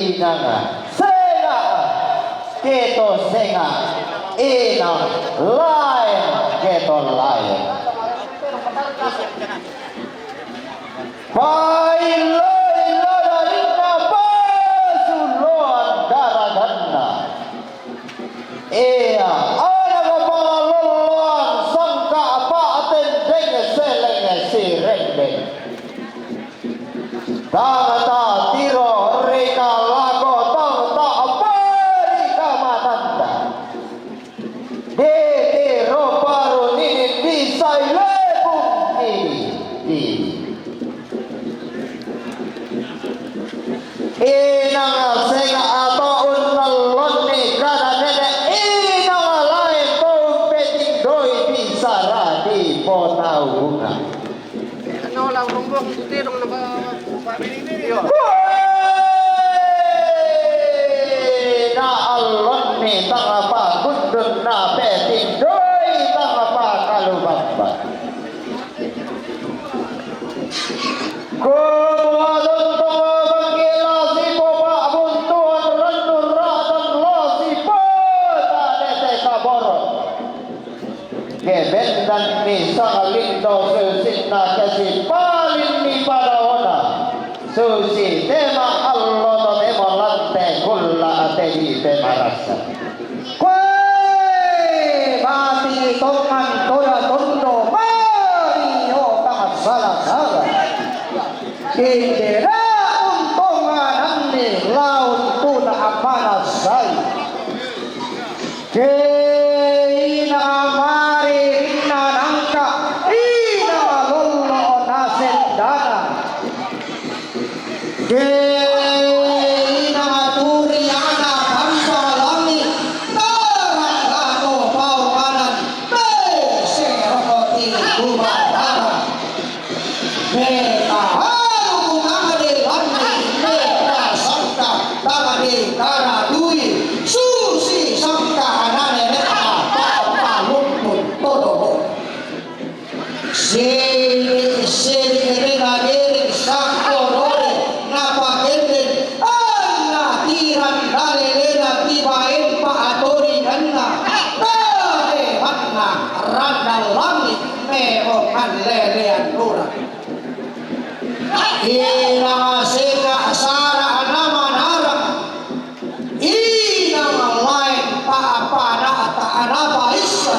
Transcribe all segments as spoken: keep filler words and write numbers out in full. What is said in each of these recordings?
Inang senga' keto senga', inang laeng keto laeng. Paillo-illo darinna pasuloan garaganna. Ea, ana' pangalolloang sangka' pa'tendeng seleng sirendeng. Tang tatiro ri kalako, tang ta'pa ri kamatanta. Dete ro parunini bisai lebung didi. Inang senga' ato unnallonni kada nene', inang laeng to umpetindoi bisara dipotau bunga. Ano, lao rombong tu tirong na ba-, ba-, biri-biri. Iyo. Woi! Na allonni tang pakundun na petindoi tang pakalubamba. Kumu adon tong bangkila sipo pa'buntuan rennu ra'dan lo sipo ta dete kaboro'. Kebendanni sangalindo susinna kasipalinni padaona, susi tema allo totemo lante kulla ate di pemarasa. Koe mati tongan toda tondo mari o tang sala-sala. Indera untongananni laun tuna amanasai. Ke inang maririnna nangka, inang lollo nasendana. Ke inang turiana tanpa langi, tarang lano paonganan, pese rokoti kubatara. Meta haru ku tangade lanni, meta sangka tangade karadui, susi sangka anane meta papa lumpun todolo. Sini, sini rena diri sangko rore napakende, anna tirang dalelena tibaen pa atoringanna, tade manna randa langi. Memo mallelean lura. Inang senga' sara' namanarang, inang laeng pa'pana'ta napaissa.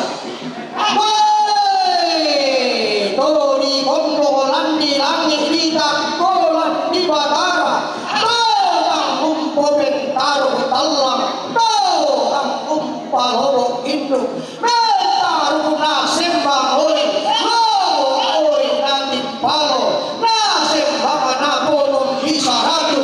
Woi, to dikondo lanni langi' ditakko lanni batara, to tang umpopentaru tallang, to tang umpalobo' indu'. Mentaru nasembang oli, lobo' oli natimpalo, nasembang napolong di saratu,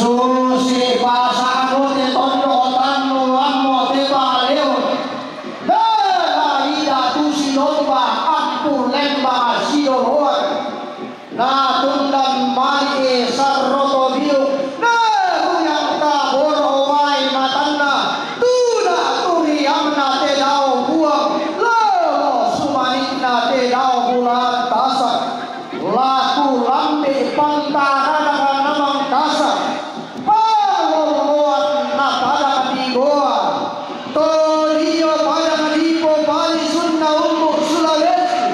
Susi pasanu te tondo tannu ammo te paleo. Dela ida tu si lomba ampu lemba sidoroan. Na tundan mali sarroto biu. Na huyang kaboro wai matanna. Tuna turiamna te dao buang. Lolo sumanikna te dao bulan tasak. Laku lambe pantarana kana mangkasa. Pangolloan na padang di Goa. Tolio padang di Popali sunna umbu Sulawesi.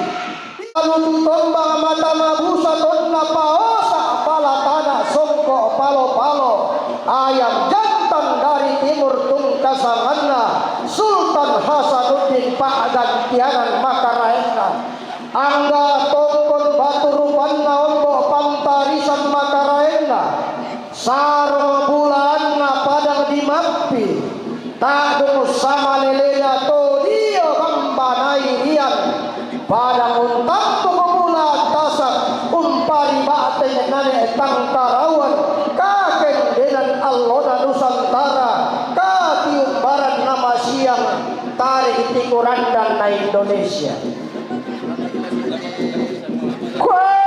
Lutu tombang mata mabusa tonna paosa pala tana songko palo-palo. Ayam jantan dari timur tungkasanganna. Sultan Hasanuddin pa'gantianan makaraenna. Angga tongkon batu rupanna ombo pantarisan makaraenna. Sarong bulaanna padang dimappi. Ta'dung samalelena to dio bambanai rian. Padang untattuk bulaan tasak umpari ba'teng nane tangkarauan. Kakendenan allona Nusantara. Katiumbaran namasiang. Tarik tikurandan na Indonesia. Kue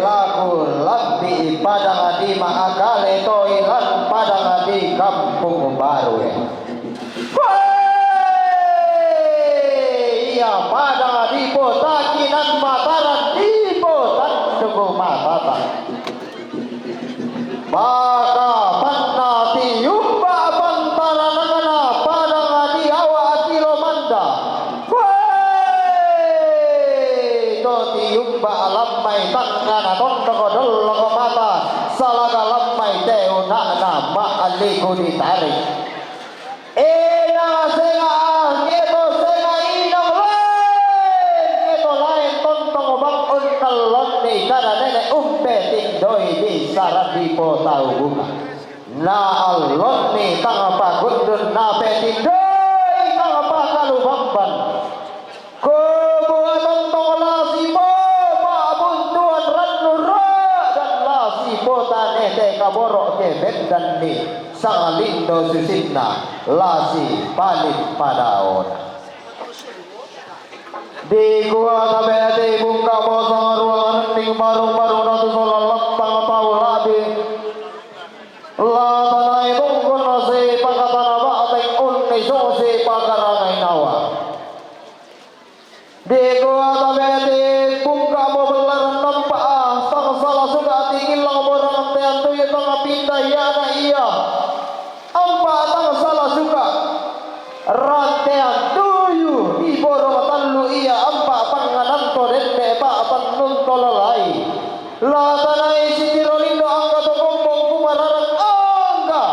laku lambi padang di Maakale toi lan padang di Kampung Baru. Kue ia padang di Botaki nan Mataran di Botan Duku Matata. Maka panna tiumba pantaranangna padang di awa Tilomanda. Wee! To tiumba lammai tangngana tondoko dolloko mata, salaga lammai teuna'na ma'liku ditarik. Ena senga ah, keto senga inong lain, keto lain tontong bang unnallonni kada nene umpe tindoi di sarandi potau bunga. Na allonni tang pakundun na petindoi tang pakalubamban. Kubua tontong lasi po pa'buntuan rannu ro dan lasi po tanete kaboro ke bendanni. Sangalindo susinna lasi paling padaona. Dikua tabe ati bungka mosang ruang rending barung-barung ratu sola lampang tau labi. La tanai tungkun nasi pakatana ba'teng unni susi pakarangai nawa. Dikua tabe ati bungka mo bellaran nampa ah, tang sala suka ati ngillang borang tean tuyu tang pinda iana iya. Ampa tang sala suka. Rantean tuyu di borong tallu iya ampa pangngananto dende pa pannunto lalai. La tanai sitiro lindo angga to kombong kumararang angga.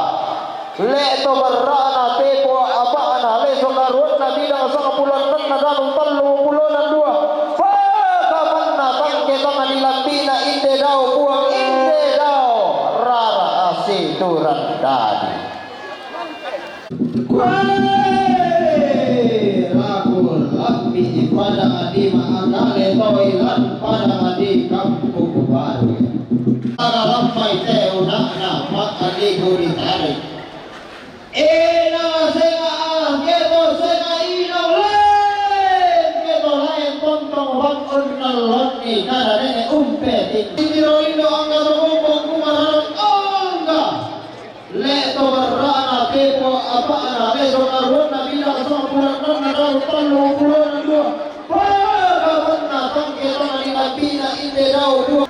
Le'to berra'na tepo apa'na leso karuanna bidang sangpulo annanna danum tallu pulona dua. Pakamanna tangke tang dilambina inde dao puang inde dao rara asituran dadi. Kue laku lambi padang di Maakale toi lan padang di Kampung Baru. Lammai teuna'na ma'liku ditarik. Ena senga ah, keto senga inong lain, keto lain tontong bang unnallonni kada nene umpe tindoi. Tiro indo angga to kombong kumararang angga. Le'to berra'na tepo apa'na leso karuanna bidang sangpulo annanna danum tallu pulona dua. Pakamanna tangke tang dilambina inde dao dua.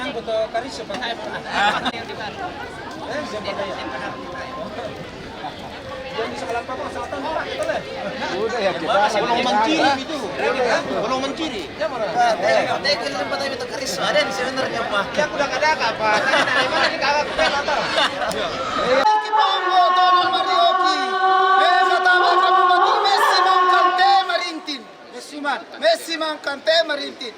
Yang betul karis siapa? Eh, siapa dia? Yang di sebelah apa? Selatan, Pak, kita lah. Udah ya, kita belum menciri itu. Belum menciri. Yang mana? Thank you, tempat itu karis. Ada di sebenarnya, Pak. Ya, udah ada apa? Dari mana di kakak kita atau? Thank you, Bang, buat tolong Marioki. Beza tama kamu mati, Messi makan teh marintin. Messi man, Messi makan teh marintin.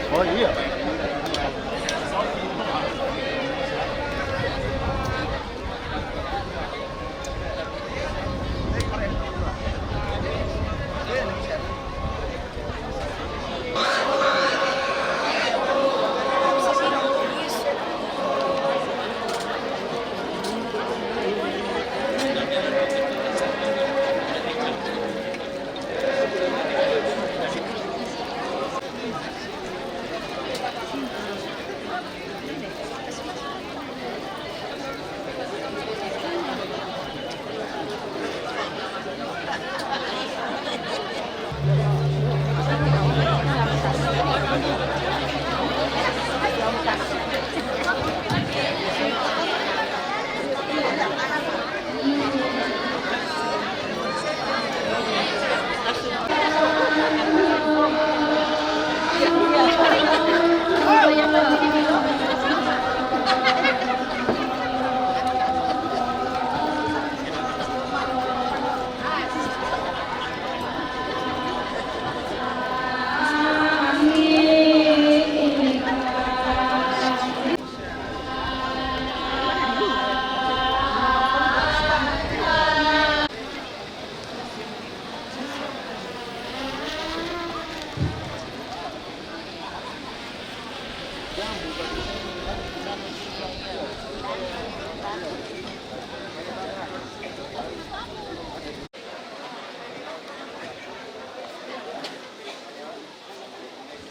Oh iya.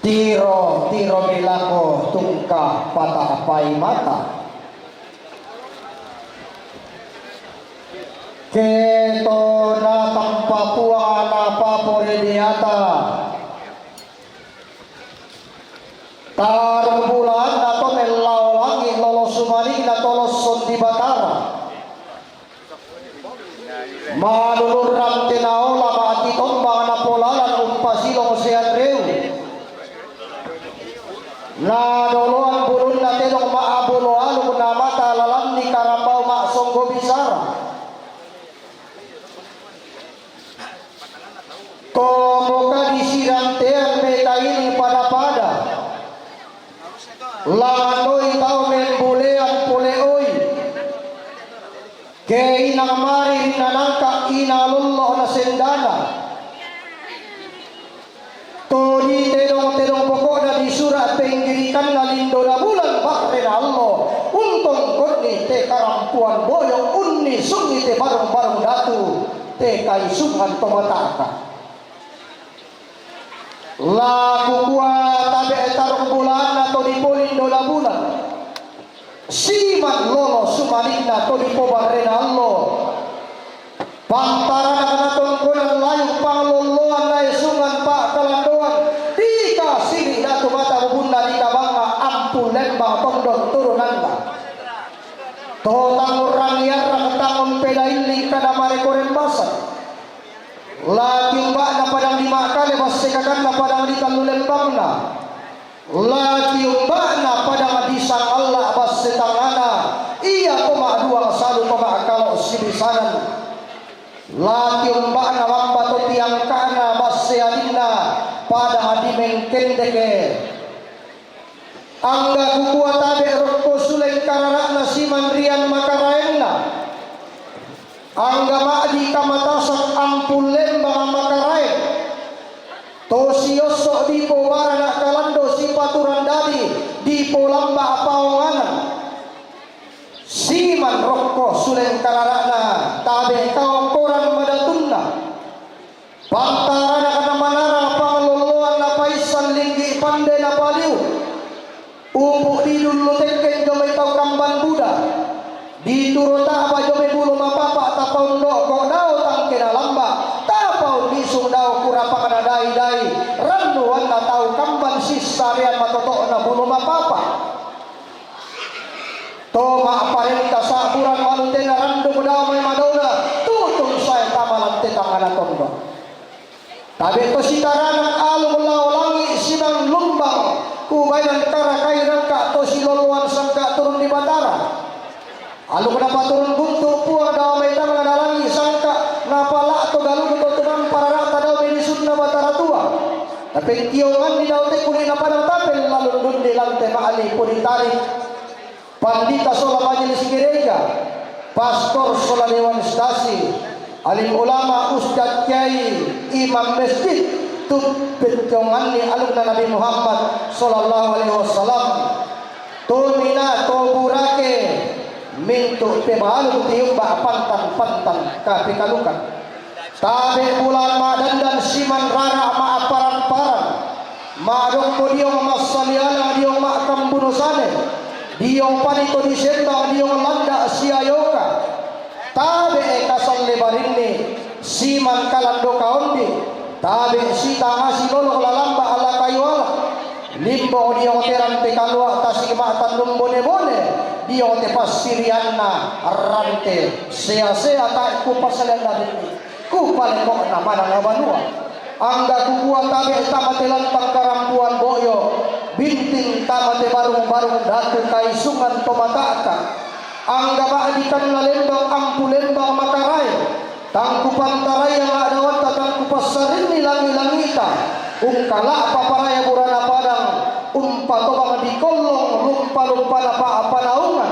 Tiro, tiro milako tungka pata pai mata. Ke to na tampa Puang na paporediata. Tarung bulan na to mellao langi lolo sumaning na toloson di Batara. Manulurran te naola ma'titombang napolalan umpasilong seanreu. Nadoloan bulunna tedong ma'abulu aluk na mata lalanni karambau ma'songgo bisara. Tomoka disirantean me kaili pada-pada. Langanoi tau membulean poleoi. Ke inang mari rinanangka ina lollo na sendana. To di tedong-tedong pokokna di sura' penggirikanna lindona bulan ba'rena allo, untongkonni te karampoan boyo, unnisungi te barung-barung datu, te kaisungan to mataka. La kukua tabe' tarung bulanna to dipolindona bulan. Siman lolo sumaninna to dipobarrena allo. Pantarana kana tongkonan layuk panglolloan na esungan pa'kalandoan, dikasili datu mata bubunna dikabangnga Ampu Lembang tondok turunanna. To tangurrangi arrang tangun pedailling kada mareko rembasan. La tiumba'na padang di Ma'kale basse kakanna padang di Tallu Lembangna. La tiumba'na padang di Sangalla basse tangngana, iya to ma'duang salu to ma'kalo sibisanan. La tiumba'na lamba to tiangka'na basse adinna padang di Mengkendeke. Angga kukua tabe' rokko suleng karara'na simanrian makaraenna. Angga ma'di kamatasan Ampu Lembang makaraeng. To siosso' dipobarana kalando sipaturan dadi dipolamba paonganan. Siman rokko suleng karara'na tabe' kaokkoran madatunna. Pantarana kana manara panglolloan napaissan linggi pande napaliu. Upu' didullu tekkeng jomai tau kamban buda. Dituro taba jomai bulu mapapa tapaundo'ko dao tangke nalamba. Tapaunnisung dao kurapakna dai-dai. Rannuanna tau kamban sissarean matoto'na bulu mapapa. To ma'parenta sa'buran malutena randung dao mai madona, tutun sae tama latte tangngana tondok. Tabe' to sitaranang aluk lao langi' sinan lumbang, kubaenan karakai rangka' to siloloan sangka' turun di Batara. Aluk napaturun buntu Puang dao mai tangngana langi' sangka', napala'to galuku to tumampa rara'ta dao mai lisunna Batara Tua. Napengtionganni dao te kuli'na padang tapella. Di lante ma'ali puditari, pandita sola majelis gereja, pastor sola dewan stasi, alim ulama, ustadz, kiai, imam masjid, tu pettonganni alukna Nabi Muhammad sallallahu alaihi wasallam. Tumina to burake mintu' pebalung tiumba' pantang-pantang kapekalukan. Tabe' bulan ma'dandan siman rara' ma'apparan-paran, ma'dokko diong massalialang, diong ma'kambuno sane, diong panito disembang, diong landa' siayoka. Tabe'e kasalle barinni siman kalando kaondi, tabe' sitangasi lolong lalamba' la kayu ala. Limbong diong te rante kalua' tasik ma'tannung bone-bone, diong te passirianna rante sea-sea tae' kupasalian barinni. Kupaleko'na manang banua. Angga kukua tabe' tama te lantang karampoan bo'yo, binting tama te barung-barung datu kaisungan to mata'ta. Angga ma'dikanna lembang ampu lembang makaraeng, tang kupantaraiang a'dawatta, tang kupassarinni langi'-langi'ta, ungkala'pa paraya burana padang, umpatobang dikollong lumpa-lumpana pa'panaungan.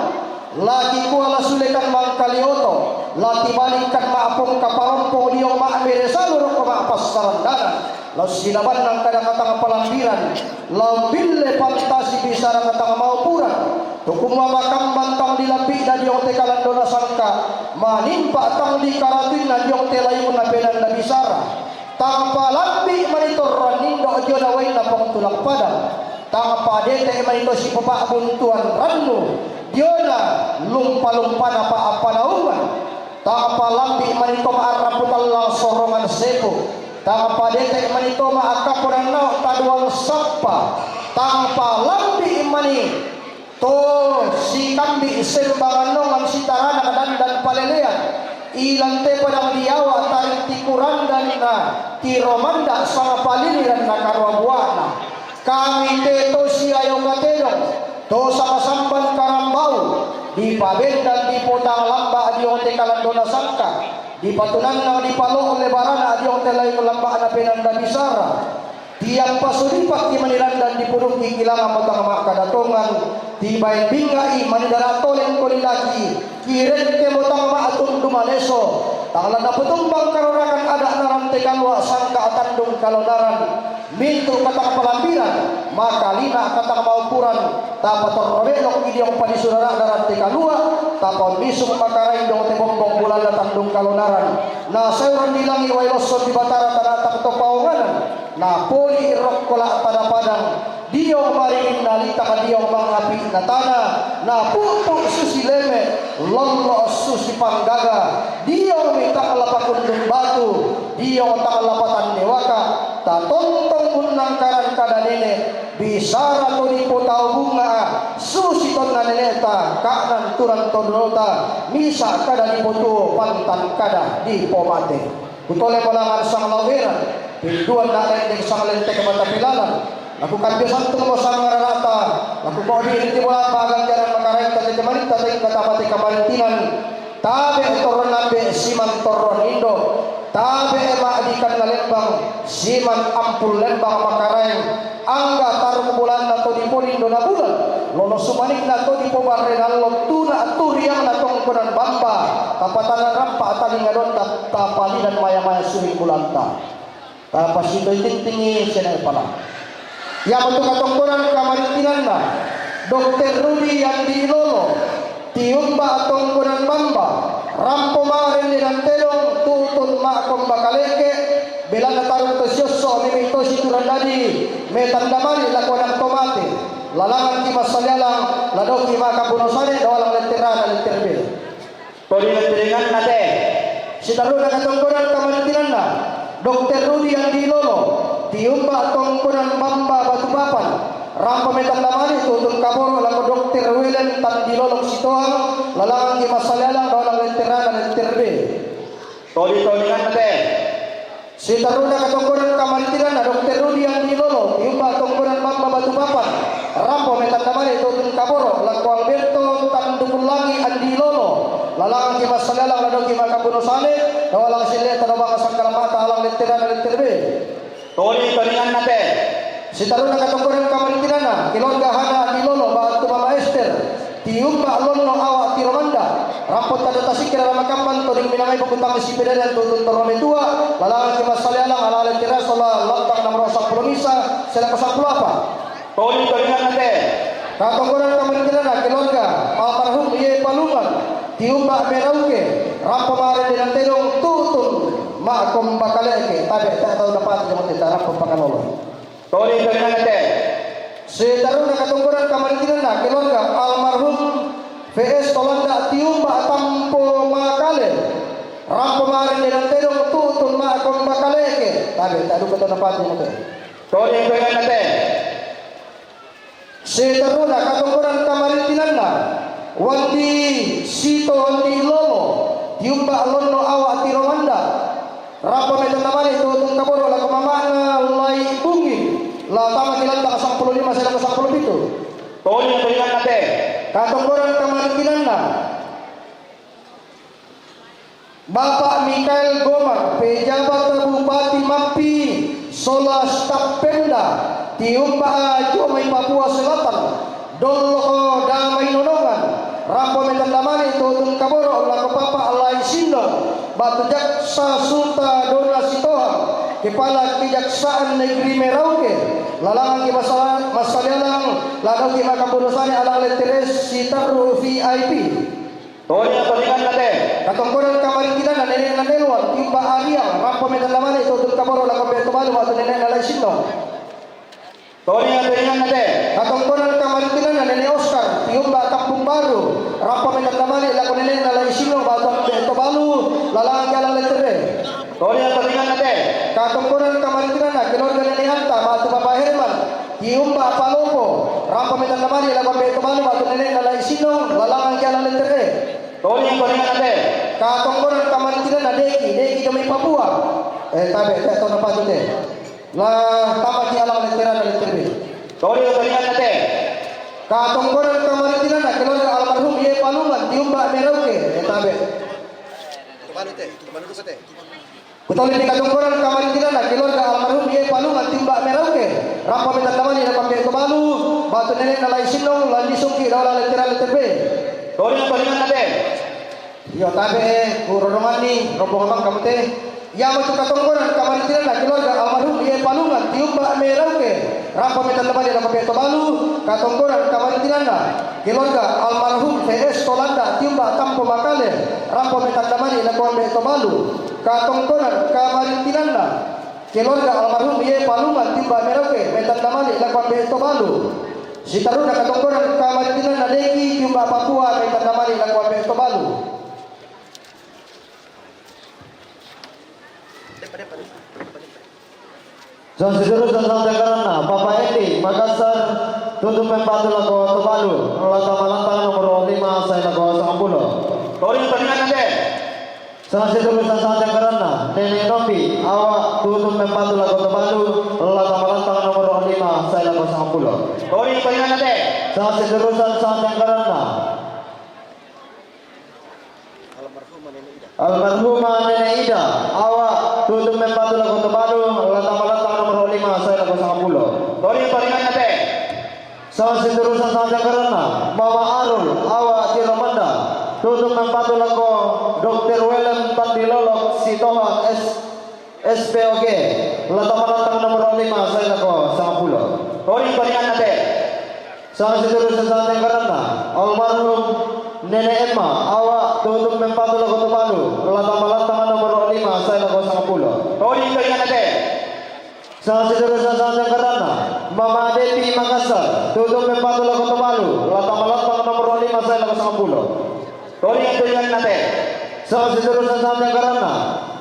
La kikua la sulekan mangkalioto, la tibalikkan ma'pongka parompong diong ma'mere salu rokko ma'passarandangan, la ussilabannang kada katang palambiran, la umbille pantasi bisara katang maupuran, tu kumua makambang tang dilappi'na diong te kalandona sangka, manimpa tang dikaratuinna diong te layukna penanna bisara. Tang palambi' mani torroan indo' diona wainna pangtulang padang. Tang padete' mani to sipapa'buntuan rannu diona lumpa-lumpana pa'panaungan. Tang palambi' mani to ma'arrapu tallang sorongan sepu. Tang padete' mani to ma'akkaponan nao' taduang sappa. Tang palambi' mani to sikambi' sembangan nongan sitarana dandan palelean, ilan te padang diawa' tarinti kurandanna tiro manda' sangpaliliranna karua bua'na. Kami te to siayo katedong, to sangsamban karambau, dipabendan dipotang lamba' diong te kalandona sangka, dipatunannang dipalo'le barana diong te layuk lamba'na penanda bisara. Tiappa sudipakki mani randan dipudukki kilanga motang ma'kada tongan, tibaen binga'i mani dara toleng koli laki, kirekke motang ma'tundu maleso, tang la napotumbang karorakan ada'na rante kalua' sangka atandung kalonaran, mintu' katang palambiran, makalina katang maupuran, tapatorro be'lokki diong padisurara'na rante kalua', tapaunnisung makaraeng diong te bombong bulanna tandung kalonaran, naseuran dilangi' wae losso di batara tana tang to paonganan. Napoli' rokko la'pada padang, dio maririnna lintang, dio mangapi'na tana, napu'pu' susi leme', lollo' susi panggaga, dio mitang la pakundung batu, dio tang la patanne waka, tatontong unnangkaran kada nene', bisara to dipotau bunga, susi tonna nene'ta, ka'nang turang todonota, misa' kada dipotuo, pantan kada dipomate. Kutole molangan sang lao eran, pinduan na lendeng sang lenteng mata pilalan. Laku kambe santung mo sang rarata, laku mo'di rinti mola paganjaran makaraita te jamaritta te kata mate kamarintinan. Tabe' torron ambe' siman torron indo', tabe' ma'dikanna lembang siman ampul lembang makaraeng. Angga tarung bulanna to dipolindo na bulan, lolo sumanikna to dipobarre nallo tuna turiangna tongkonan bamba, tapatanan rampa talinga donda, tapalinan maya-maya suling bulanta. Tapasitoi tintingi sena pala. Iamotu katongkonan kamarintinanna, Dokter Rudi Andi Lolo, tiumba tongkonan bamba, rampo ma'rende dan tedong, tutun ma'komba kalekke, belanna tarung to siosso, mimi to siturang dadi, metanda mali lako anak to mate, lalangan ki massalialang, ladoki maka buno sane, doalang letterana letter B. Todi letterenganna te. Sitarru'na katongkonan kamarintinanna, Dokter Rudi Andi Lolo, tiumba tongkonan bamba Batu Papan, rampo metanda mali tutun kaboro lako Dokter Welen Tandi Lolok Sitoang, lalangan ki massalialang doalang letterana letter B. Todi-todinganna te. Sitarru'na katongkonan kamarintinanna, Dokter Rudi Andi Lolo, tiumba tongkonan bamba Batu Papan, rampo metanda mali tutun kaboro lako Alberto Tandukullangi Andi Lolo, lalangan ki massalialang ladoki maka buno sane, doalang sille tadobang sangkalamata alang letterana letter B. Todi-todinganna te. Sitaruna katongkonan kamarintinanna, keluarga Hana Dilolo ba'tu Mama Ester, tiumba lonno awa' tiro manda, rampo tadda tasikira ramakamman toding minamai bukutang sipedarian tutun torro metua, lalangki massali alang ala ale tiraso la lattang nomoro seppulo misa, selako seppulo apa. Toding todinganna te. Katongkonan kamarintinanna, keluarga almarhum Ye Palungan, tiumba merauke, rampo marendenang tedong tutun ma'komba kale'ke, tabe' te tau napati jong te rampo pakalolo. Toding todinganna te. Sitaruna katongkonan kamarintinanna, keluarga almarhum V S Tolanda, tiumba tampo makale, rampo marendenang tedong tutun ma'komba kale'ke, tabe' te duka tau napati jong te. Toding todinganna te. Sitaruna katongkonan kamarintinanna, Wandi Sito Wandi Lolo, tiumba lonno awa' tiro manda, rampo metandamani tutun kaboro lako mama'na Lai Bungi, la tamaki lattang seppulo lima selako seppulo pitu. Toding todinganna te. Katongkonan kamarintinanna, Bapak Mikael Gomar, pejabat Bupati Mappi, sola staf Pemda, tiumba jomai Papua Selatan, dolloko damai nonongan, rampo metandamani tutun kaboro lako papa' Lai Sindong, ba'tu jaksa Suta Dona Sitohang, kepala Kejaksaan Negeri Merauke, lalangki massali alang, la nauki makaburusani ala lettere sitarru V I P. Toding todinganna te. Katongkonan kamarintinanna nene'na Nelwan, tiumba Ariang, rampo metandamani tutun kaboro lako ambe' Tobalu ba'tu nene'na Lai Sindong. Toding todinganna te. Katongkonan kamarintinanna nene' Oskar, tiumba Kampung Baru, rampo metandamani lako nene'na Lai Sindong ba'tu ambe' Tobalu, lalangki ala lettere. Toding todinganna te. Katongkonan kamarintinanna keluarga nene' Anta ba'tu papa Herman, tiumba Palopo, rampo metandamani lako ambe' Tobalu ba'tu nene'na Lai Sindong, lalangki ala lettere. Toding todinganna te. Katongkonan kamarintinanna Deki, Deki jomai Papua. Eh, tabe' te tau napatu te. La tamaki alang letterana lettere. Toding todinganna te. Katongkonan kamarintinanna keluarga almarhum Ye Palungan, tiumba Merauke. Eh, tabe'. Tobalu te, Tobalu duka te. Kutolli katongkonan kamarintinanna keluarga almarhum Ye Palungan, tiumba Merauke, rampo metandamani lako ambe' Tobalu ba'tu nene'na Lai Sindong, la nisungki daola lettera letterbe. Toding todinganna te. Iyo, tabe' e, kuroronganni rombongan mangkamu te. Iamotu katongkonan kamarintinanna keluarga almarhum Ye Palungan, tiumba Merauke, rampo metandamani lako ambe' Tobalu. Katongkonan kamarintinanna keluarga almarhum V S Tolanda, tiumba tampo makale, rampo metandamani lako ambe' Tobalu. Katongkonan kamarintinanna keluarga almarhum Ye Palungan, tiumba Merauke, metandamani lako ambe' Tobalu. Sitaruna katongkonan kamarintinanna Deki, tiumba Papua, metandamani lako ambe' Tobalu. Song situru song tengkaranna, Papa Endi, Makassar, tutun mempatu lako Tobalu, la tama lantang nomoro lima sae lako sangpulo. Toding todinganna te. Song situru song tengkaranna, Nene' Nopi, awa' tutun mempatu lako Tobalu, la tama lantang nomoro lima sae lako sangpulo. Toding todinganna te. Song situru song tengkaranna, Almarhumah Nene' Ida, awa' tutun mempatu lako Tobalu, la tama lantang nomoro lima sae lako sangpulo. Toding todinganna te. Song situru song tengkaranna, Mama Arul, awa' tiro manda, tutun mempatu lako Dokter Welem Tandilolok Sitohang S S P O G, la tama lantang nomoro lima sae lako sangpulo. Toding todinganna te. Song situru song tengkaranna, almarhum Nene' Emma, awa' tutun mempatu lako Tobalu, la tama lantang nomoro lima sae lako sangpulo. Toding todinganna te. Song situru song tengkaranna, Mama Depi, Makassar, tutun mempatu lako Tobalu, la tama lantang nomoro lima sae lako sangpulo. Toding todinganna te. Song situru song tengkaranna,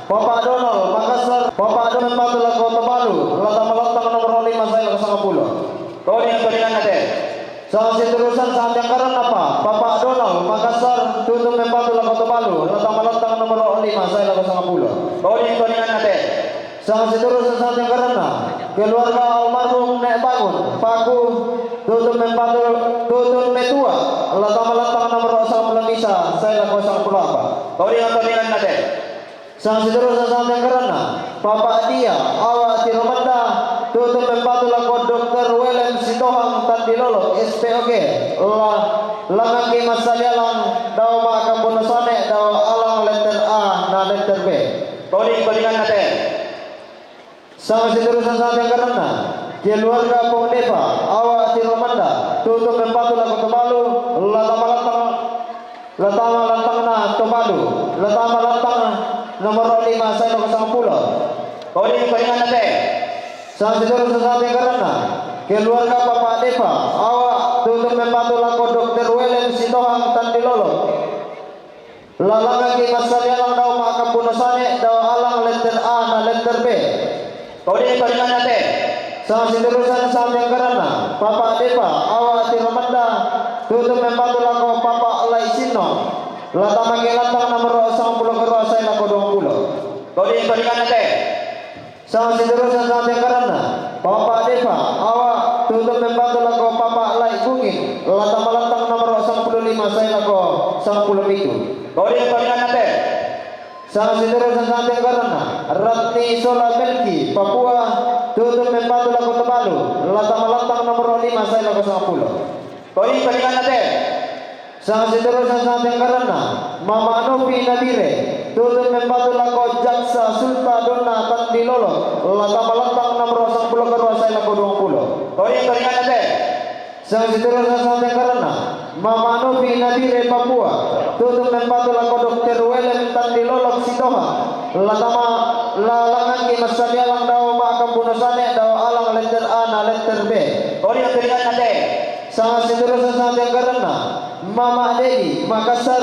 Papa Donald, Makassar, Papa Donald mempatu lako Tobalu, la tama lantang nomoro lima sae lako sangpulo. Toding todinganna te. Song situru song tengkaranna pa, Papa Donald, Makassar, tutun mempatu lako Tobalu, la tama lantang nomoro lima sae lako sangpulo. Toding todinganna te. Song situru song tengkaranna, keluarga almarhum Ne' Bangun, Paku, tutun mempatu, tutun metua, la tama lantang nomoro sangpulo misa sae lako sangpulo apa. Toding todinganna te. Song situru song tengkaranna, Papa Dia, awa' tiro manda, Tutu mempatu lako Dokter Welem Sitohang Tandilolo, S P O G. La, langan ki massali alang dao ma'kambuno sane dao alang letter A na letter B. Toding-todinganna te. Sanga siterusan sangtengkaranna, keluarga Pong Deva, awak Tiromanda, tutu mempatu lako Tobalu, latama lantang, latama lantangna Tobalu, latama lantang nomor lima sae lako sangpulo. Toding-todinganna te. Sanga siterusan sangtengkaranna, keluarga Papa Deva, awak tutu mempatu lako Dokter Welem Sitohang Tandilolo. Lalangan ki massali alang dao ma'kambuno sane dao alang letter A na letter B. Toding-todinganna te. Sanga siterusan sangtengkaranna, Papa Deva, awak Tiromanda, tutu mempatu lako Papa Lai Sinno. Latama ki lantang nomor sangpulo kerua sae lako duangpulo. Toding-todinganna te. Sanga siterusan sangtengkaranna, Papa Deva, awak tutu mempatu lako Papa Lai Bungin, latama lantang nomor sangpulo lima sae lako sangpulo pitu. Toding-todinganna te. Sanga siterusan sangtengkaranna, Ratni Sola Melki, Papua, tutu mempatu lako Tobalu, latama lantang nomor lima sae lako sangpulo. Toding-todinganna te. Sanga siterusan sangtengkaranna, Mama Novi Nadire, tutu mempatu lako Jaksa Sulta Donna Tandilolo, latama lantang nomor sangpulo kerua sae lako duangpulo. Toding-todinganna te. Sanga siterusan sangtengkaranna, Mama Novi Nadire Papua, tutu mempatu lako Dokter Welem Tandilolo Sitohang, latama lalangan ki massali alang dao ma'kambuno sane dao alang letter A na letter B. Toding-todinganna te. Sanga siterusan sangtengkaranna, Mama Dedi, Makassar,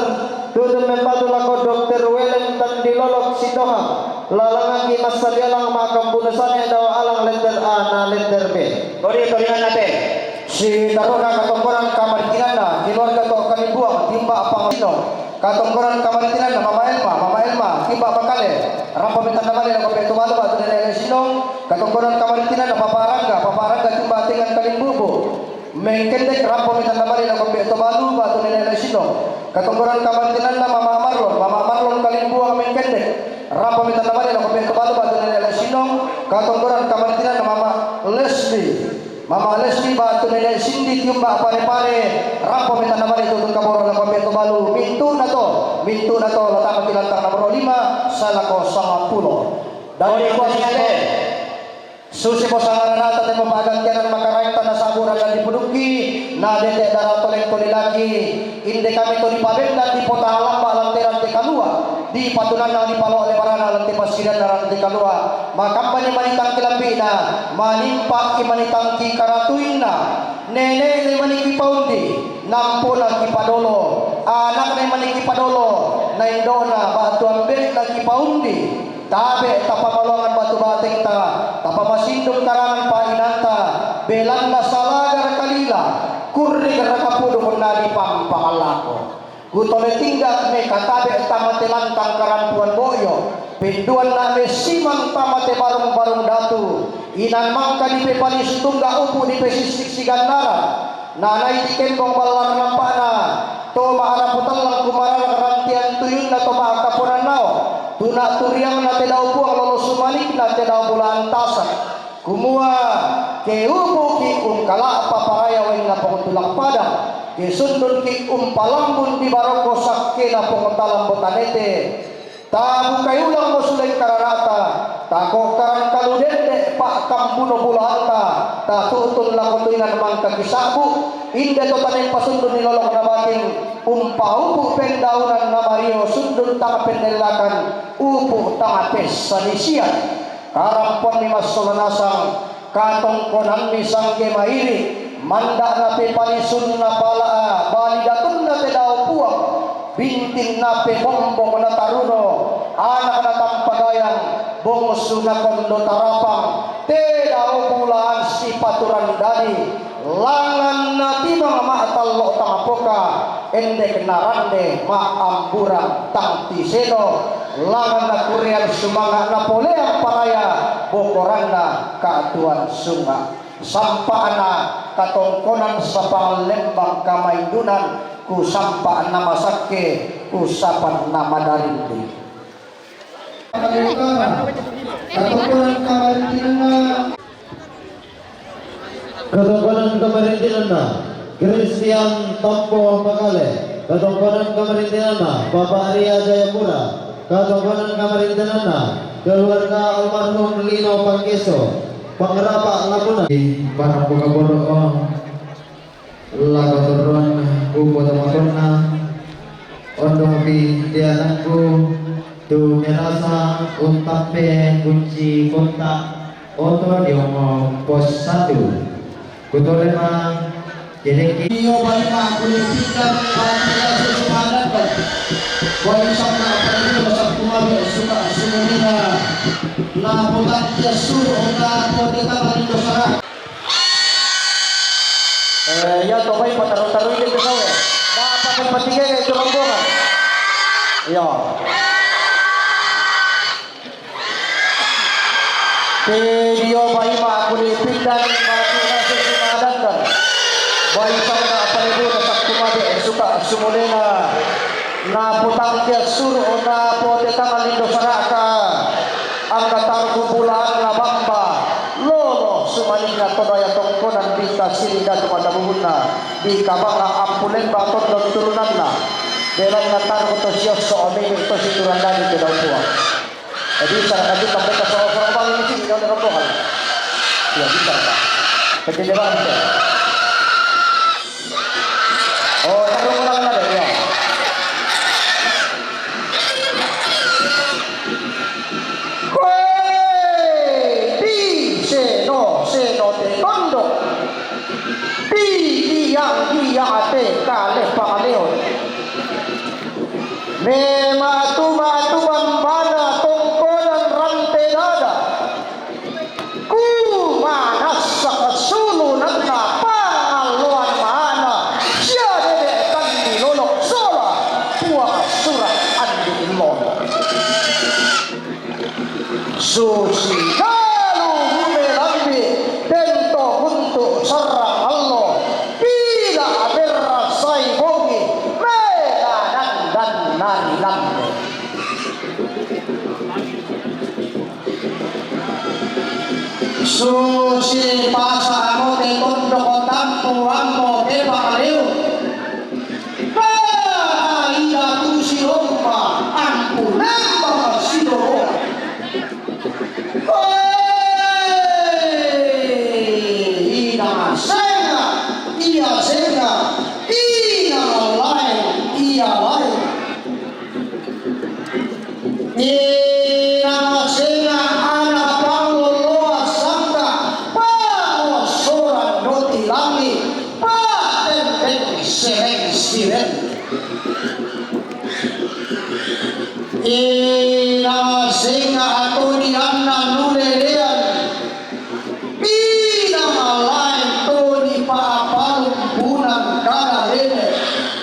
tutu mempatu lako Dokter Welem Tandilolo Sitohang, lalangan ki massali alang ma'kambuno sane dao alang letter A na letter B. Toding-todinganna te. Sitarona katongkonan kamaritinanna, keluarga to Kalimbuang, timba Pangasino, katongkonan kamaritinanna, Mama Elma, Mama Elma, timba Bakale, rampomi tandamali lako Ambe' Tobalu batu Nene' Lai Sinno, katongkonan kamaritinanna, Papa Rangga, Papa Rangga, timba Tengan Kalimbubu. Mengkendek, rampomi tandamali lako Ambe' Tobalu batu Nene' Lai Sinno. Katongkonan kamaritinanna Mama Marlon, Mama Marlon Kalimbuang Mengkendek. Rampomi tandamali lako Ambe' Tobalu batu Nene' Lai Sinno. Katongkonan kamaritinanna Mama Lesli. Mama Lesli batu Nene' Sindi, timba Pare-pare. Rampomi tandamali tutu kaboro lako Ambe' Tobalu. Mintu'na to, mintu'na to latama ki lantang nomor lima sae lako sangpulo. Dan Toding-todinganna te. Susipo sangaranata tempo pa'gantianan makaraengta nasaba' randan dipudukki, na dete' dara toleng tolilaki, inde kami to dipabendan dipota'lamba lan te rante kalua', dipatunanna dipalo'le barana lan te passirianna rante kalua', makambani manitang ki lambi'na, manimpa'ki manitang ki karatuinna, nene'na mani ki paundi, nampona ki padolo, anakna mani ki padolo, na indo'na ba'tu ambe'na ki paundi. Tabe' tapamaloangan batu batengta, tapamasindung karangan pa'inanta, belanna salaga kalila, kurri garra kapuduk na dipampang lako. Kutole tingga me katabe' tamate lantang karampuan boyo, penduanna me simang tamate barung-barung datu, inan mangka dipepalisu tungga upu' dipesissik sigannaran, na nai dikembong ballarna ampa'na, to ma'rapu tallang kumararak rantian tuyunna to ma'kaponan nao, tuna turiangna te dao Puang lolo sumalikna te dao bulaan tasak. Kumua, ke upu'ki ungkala'pa paraya wainna Pong Tulang Padang, ke sundunki umpalambun di baroko sakkena Pong Talambo Tanete, tabukai ulangmo suleng karanata, tako'karan kalu dende' pa'kambuno bulaanta, tatu'tun lako tu inan mangka kisa'bu', inde to tanempa sundun ni lolokna bating, umpaupu' pendaunan na mario sundun tang pennellakan, upu' tang pessanisian. Karampoanni massola nasang, katongkonanni sangge mairi', manda' napepalisunna pala'a bali datunna te dao Puang, bintinna pebombong na taruno, anakna tampagayang, bongsu na kondo tarapang, te dao bulaan sipatu randadi, langanna timang ma'tallo tang poka, endek narande ma'amburang tang tiseno, langanna kureang sumanga' napoleang paraya bokoranna ka'tuan sunga'. Sampa'na katongkonan sapang lembang kamaindunan, kusampa'na masakke, kusapanna madarindi. Katongkonan kamaindunan. Katongkonan kamarintinanna, Christian Tompo Makale. Katongkonan kamarintinanna, Papa Arya Jayapura. Katongkonan kamarintinanna, keluarga almarhum Lino Pangkeso. Pangrapa' lamunna. Para buka boro', oh. Lako torroan kupo tamakkonna, ondongpi te anakku, tu merasa untappe kunci kontak oto di omong pos satu. Kutolema jedeki. Iyo, baik aku dipindah, baik aku suka dapat. Baik sama apa itu, masa aku ambil suka semuanya. Nah, bukan dia suruh, nah, bukan dia tak ada dosa. Eh, iya, coba pataru-taru ini ke saya. Nah, apa yang pentingnya itu rombongan? Iya. Te dio bai makkuli pindan batu nasu sumadanna. Bai sanna palebuna sakku mabe suka sumulena. Napotangke assuru napotetang lindo saraka. Angka tarku bulan labamba. Lolo sumalinga todaya tongkonan bintang siri datu mata buhunna. Di kabanga ampulembang tondon turunanna. Belanna tarku to siosso omene to siturandani te dau puang. Jadi, bisa, nanti sampai ke soal-soal bang ini sih, yang dengan Tuhan. Ya, bisa, Pak. Kejadian bang, bisa. Oh, taruh ulang lagi, ya. Kue, di seno, seno te tondok. Di, di, yang, di, ya, te, kale, pangaleo. Mematu-matu bambana tongkonan rante dada. Ku manassa kasulunanna pangalloan mana sia dede kandi lolok sola puang sura andi lolok. Susi galu gume lambi, tento untuk sarang allo, pila berrasai bongi, mela dandan nari lambe. Susi pasa amo te tondoko tampo ammo te pangaliu. Ida tu sirompa, ampunampa sidoa. Ida senga, ia senga, ida lain, ia lain. Ida senga ana pangolloa sangka, pangossoran roti langi, patenteng sereng sireng. Ina senga atoni anna nulelean. Ina lain toni pa'apalung punang kana lele.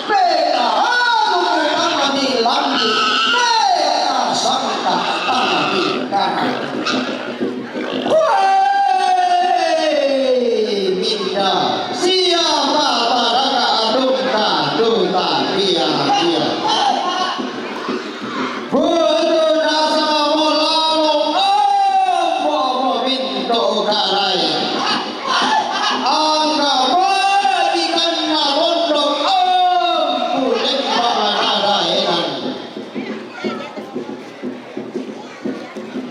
Beta anu utama di langi. Beta sangka tanah di kana. Woi, minda, siapa baraka adung kadu takia-kia. Budu nasa molalo, ombo mominto karai. Angga balikan na londo, ombu lemba nadaenan.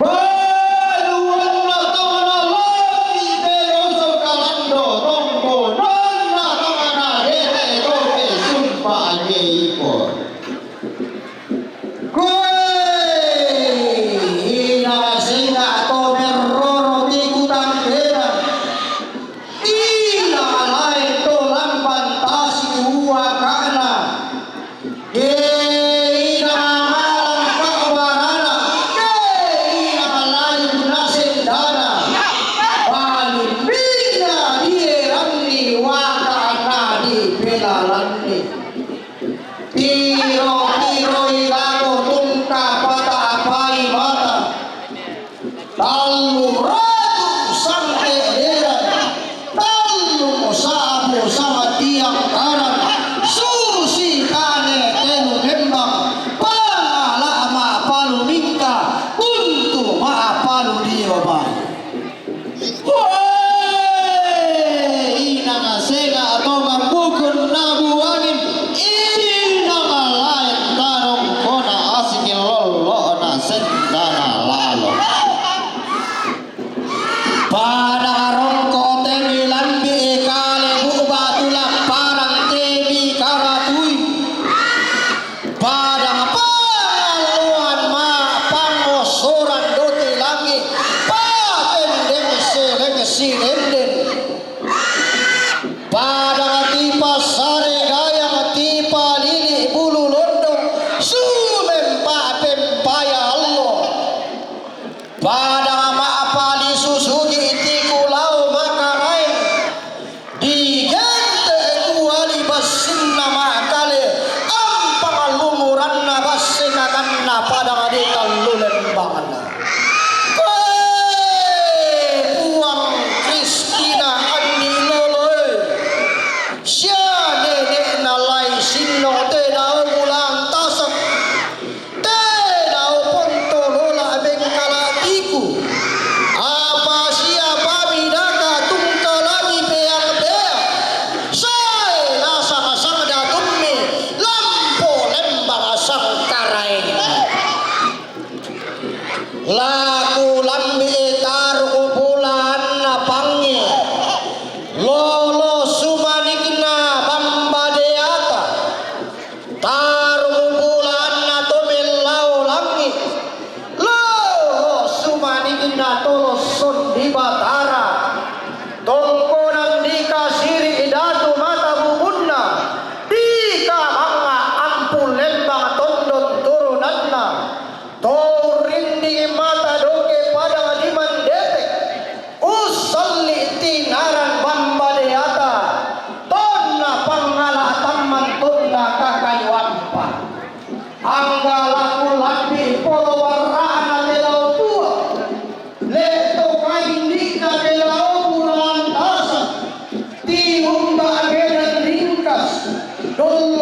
Baluanna tau naloi te roso kalando tongkonanna tangana dere toke sumpa ake iko. Koe ina senga to merroro tiku tangkena. Ina lae to lamban tasi uakana. Ke ina malang ka'barana, ke ina layu nasendana, palimbina dieranni waka nadi pelalanni. Tiro-tiro ilako tungka pata apai mata. Tallu ratu sangke derang, tallu sa'bu sama tiang karang, susi kane telu kembang, pangala ma'palu mingka, untu ma'palu dio mai. Woi,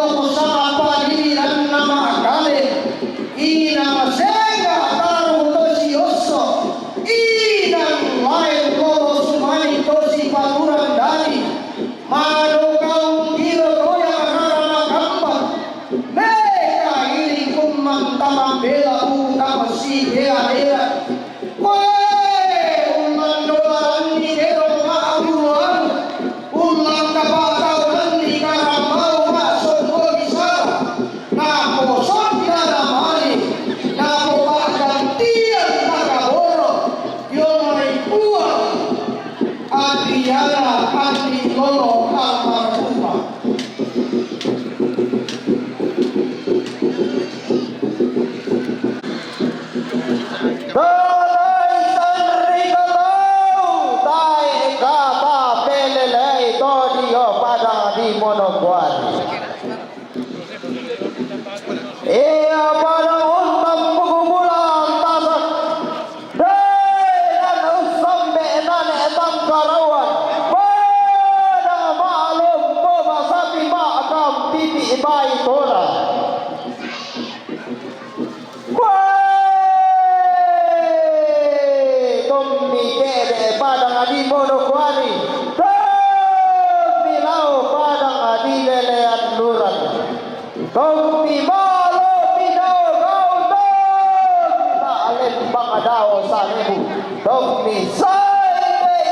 Sangapaliliranna makale, inang sengga taru tosi osso, inang lain lolo sumani tosi paturang dani, mano kaung kiro toya rara makamba, meka iling kummang tamang bela utang si dea-dea. Koe, ullang dolaranni tero ma'buruang, ullang kapatauranni karambau ma'sombo bisara, naposonna namali, napopa'gantiang nakaboro, dio mai Puang, Adriana Andi Lolo almarhumah. Tae sanri katau, tae kata pelelei to dio padang di Monokuari. Ia padang untang pugu bulan tasak. Dena ussambe nane tangkarauan. Padang ma'lompo masapi ma'kam pipi bai tora. Koe tommi kede padang di Monokuari, tommi lao padang di Leleannuran, tommi malo pidao gau, tommi lembang dao sanebu, tommi sai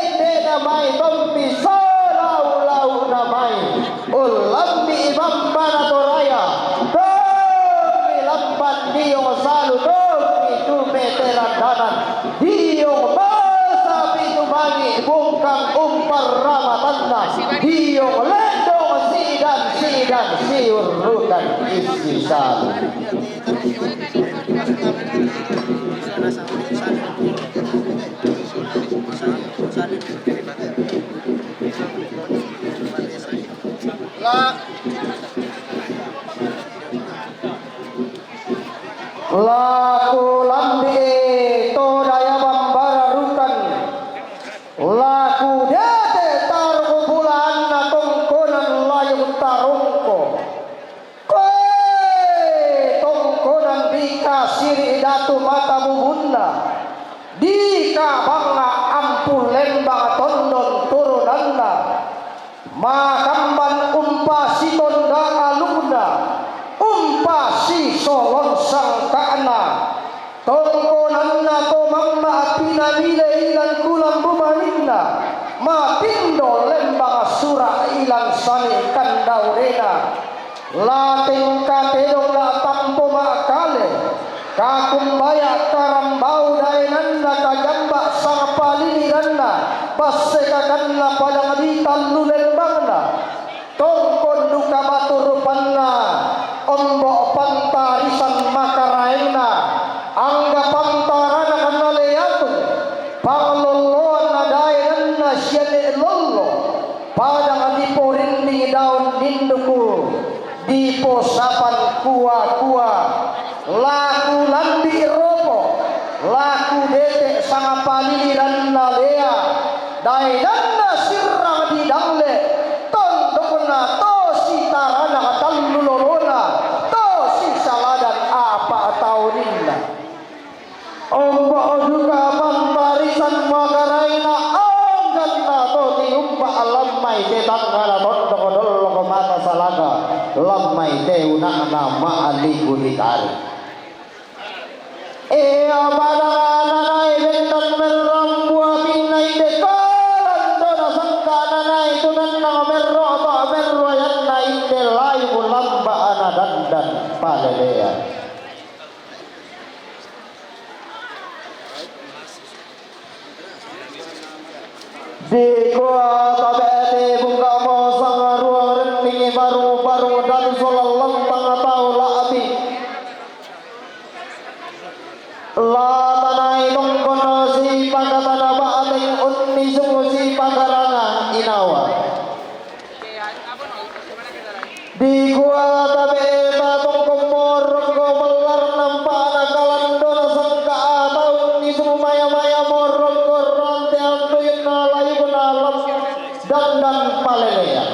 inde-indena mai, tommi salau-launa mai. Ullambi bambana Toraya, tommi lamban dio salu, tommi tu meteran danan, dio masa pitu mangi bungkang umparramatanna, dio leddong sidan-sidan siurrukan issi salu. La, la kulambi'i to daya bambara rukan, la kudete taroko bulaanna tongkonan layung tarongko. Koe tongkonan dikasiri datu mata bubunna, dikabanga ampu lembang tondon turunanna, makamban umpasi tonda alukna, umpasi solon sangka'na, tongkonanna to mamma pinamile ilan kulambu maninna, matindo lembang sura ilan sani kandaurena. La tengka tedong la tampo ma'kale, kakumbaya karambau daenanna kajamba sangpaliliranna, bassekakanna padang di tallu lembangna, tongkon duka batu rupanna, ombo pantarisan makaraenna, angga pantarana kanna leatu, panglolloanna daenanna siane lollo, padang diporinding daun ninduku. Diposapan kua-kua, la kulambi ropo, la kudete sangpaliliranna lea, daenanna sirrang di dalle, tondokna to sitarana tallu lolona, to sisaladan apa tauninna. Ombo duka pantarisan makaraina angganna to tiumba lammai te tangngana tondok dollok mata salaka lammai te una'na ma'liku ditari. Ea padang nanae bendan merrambua pinna inde kalandona sangka nanae tunanna merro to merruayanna inde layu lamba ana dandan palelea. Dikua tabe' te bungka mosang ruang renning barung-barung dan solang lentang tau la'bi. La tanai tongkono sipakatana ba'teng unnisung sipakaranga inawa. Dikua tabe' ta tongko morokko bellar nampa'na kalandona sangka taunni sumaya-maya morokko rante antuyunna layukna lam dandan palelea.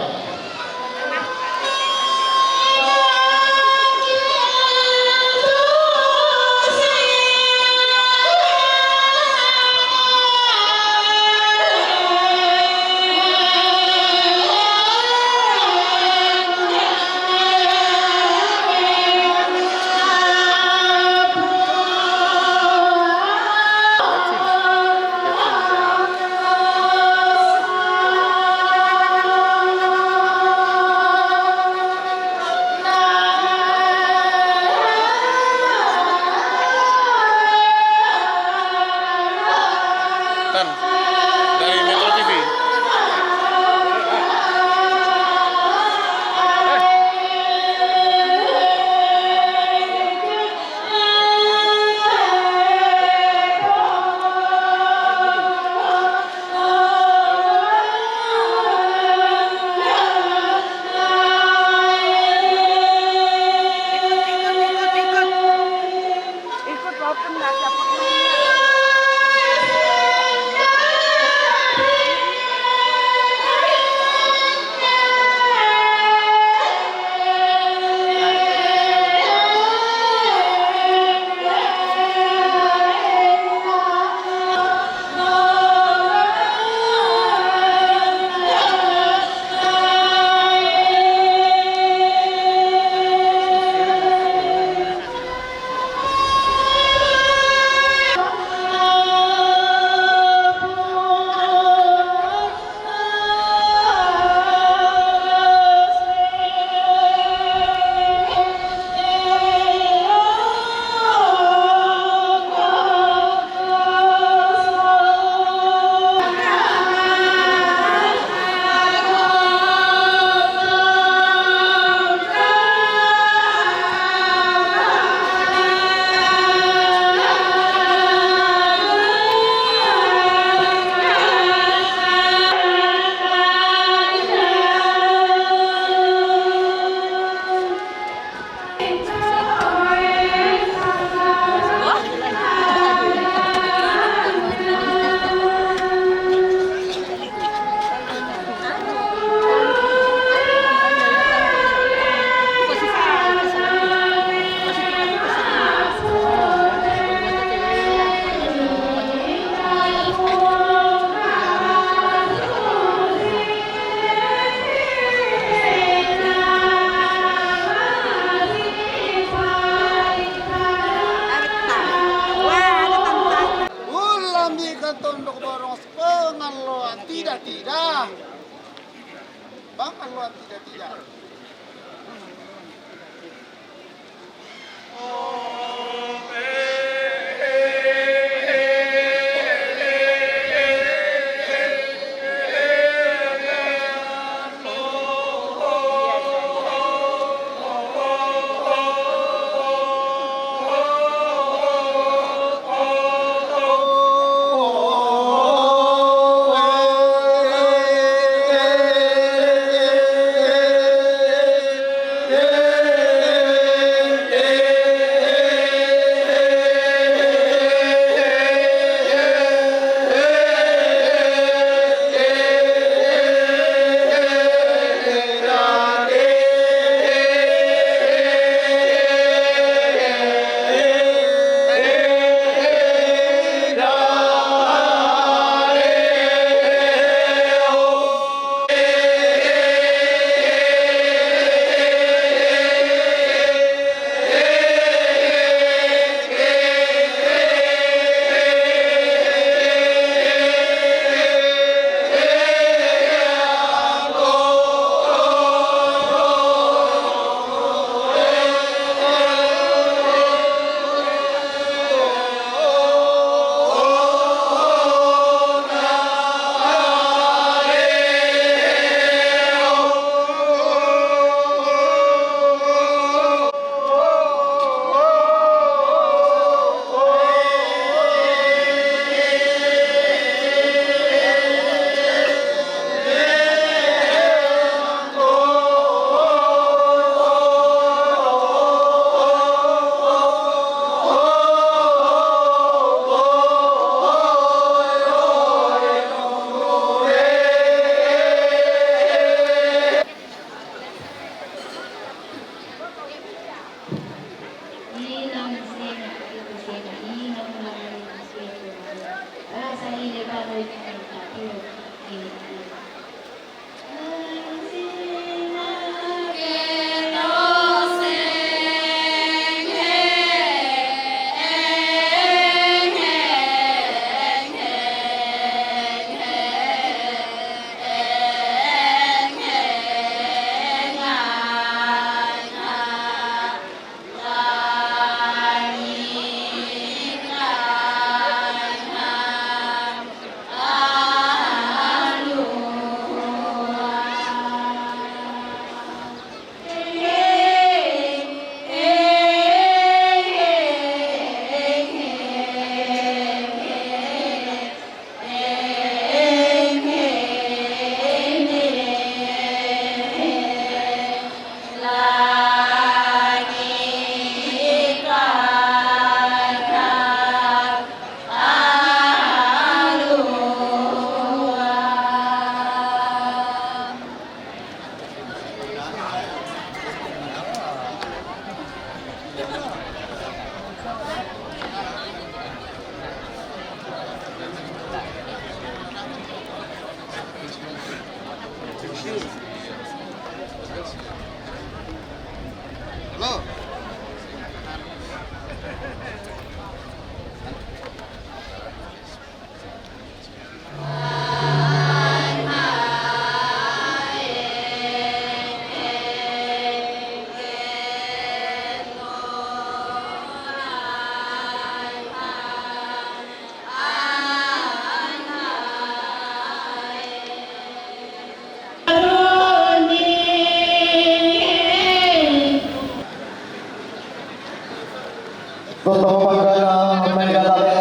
Tutup pagkana, may katabi,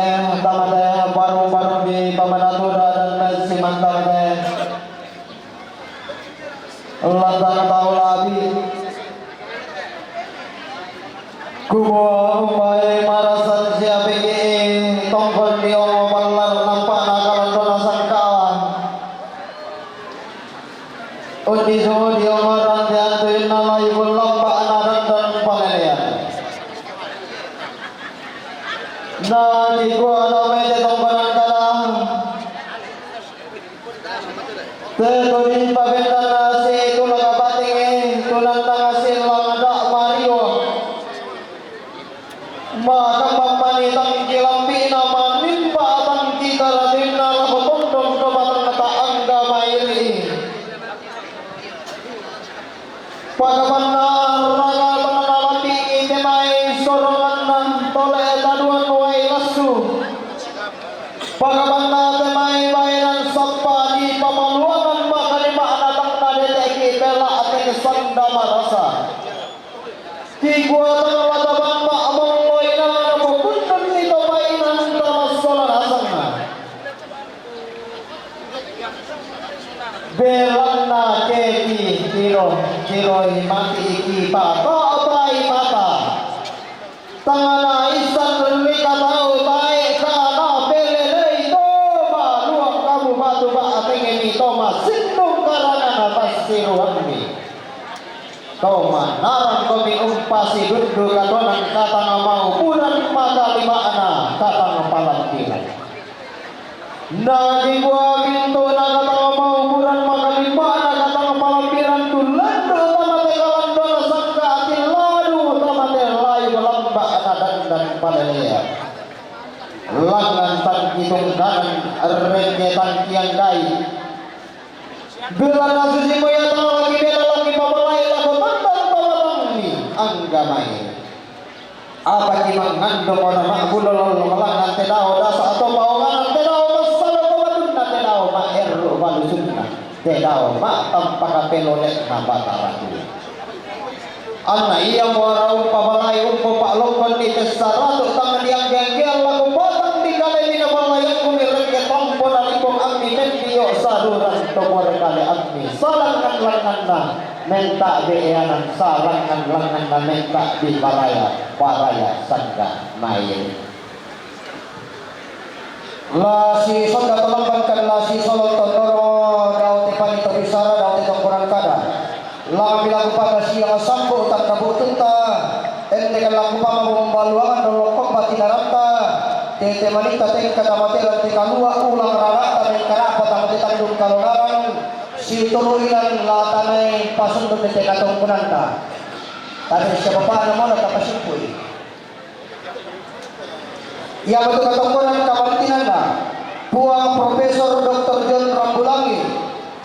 tamate, barung-barung di pamanatura dan may simanta mate. Lantang tau labi. Kumua umbai marasan siapi tongkon di ongo ballar nampak nakalan dona sangka. Undi sumu di ongo rantean tuinna layu lambak nadan dan palelean. Na dikua na mete tongkonan kalang. Tetoni pabendan nasi tulang batingi, tunang nasi langada mario. Maka pamani tangki lampina manimba tangki karatinna lako tondong ke batang ta angga mairi. Pakabanna raga tengah lambi ite mai soronganna tole taduan wai lassu. Pakabanna te mai baenan sappa di pamaluangan maka lima anatang nadeteki bela ateng sanda marasa. Kikuatan lata bamba mongoi nana pokundun ni to mainan tamassola nasangna. Belanna keki kiro, kiroi mati iki papa bai mata. Tangana isan rika tau tae kana pelelei to maluang kamu batu ba atengeni to masindung karangana pasiruanni. To manarang komi umpasi dundu katonang katang mauburan maka limana katang palampilan. Na dikua mintu na katang mauburan maka limana katang palampilan tu landu tama te kalandona sangka ati ladu tama te layu lamba na dandan palelea. Langan tangki tungkanan rengke tangki anggai. Bela nasusi moya tama lagi bela lagi pamalai lako tandang pamalangni anggamai. Apa ki mangandung ona ma'bulo lollo malangan te dao dasa atau paonganan te dao massalo ko batunna te dao ma'erru balusunna te dao ma'tampaka pelole'na Batara Tuhan. Anna iya muara umpabalai umpo pa'lokkon di tessa ratu tang diangge-anggeang lako batang di kalemi nabalayakku ni rekke tompo na lipong ammi tendi yo saduran to muara kale ammi salangan-langanna. Menta be eanan salangan-langanna menta di baraya, baraya sangga mairi. La sisonda tolambangkan la sisolong tondoro dao te pani to bisara dao te tongkonan kada. Lami laku pata siang sambu tanda butunta. Ende kan laku pama bombaluangan dolo komba tinaranta. Tete manita tengka tamate rante kalua ulang rarata mengkarapa tamate tandung kalonarang. Situru ilan latanai pasundun di teka tongkonanta. Tapi siapa pa namona tapasimpui. Iamatu katongkonan kamarintinanna Puang Profesor Doktor John Rambulangi,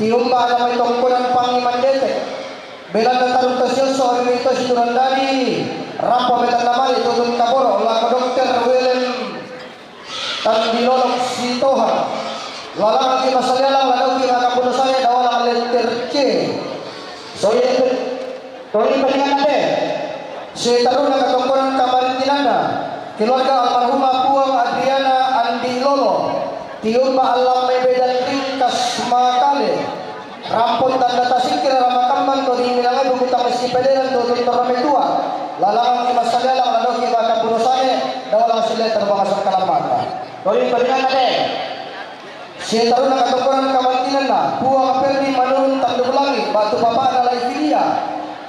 tiumba namai tongkonan pangi mandete, belanna tarung tasiosso ri to siturandani, rampo metanna mali tutun kaboro lako Dokter Willem Tandilolok Sitoha, lalangki masalialang ladauki makapunusane dawalang letter C. Soye Tori paninganna te, sitaruna katongkonan kamarintinanna, keluarga almarhumah Puang Adriana Andi Lolo, tiumba allamai bedan ringkas makale, rampon tanda tasikira ramakamman to di milangai buku tangsi peleran to tuntor metua, lalangan ki massalialang ladoki makapunusane, dawalang sile terbangsa kalamata. Tori paninganna te. Sitaruna katongkonan kamarintinanna, Puang Perdi Manurung Tanjung Langi, batu papana Laifilia,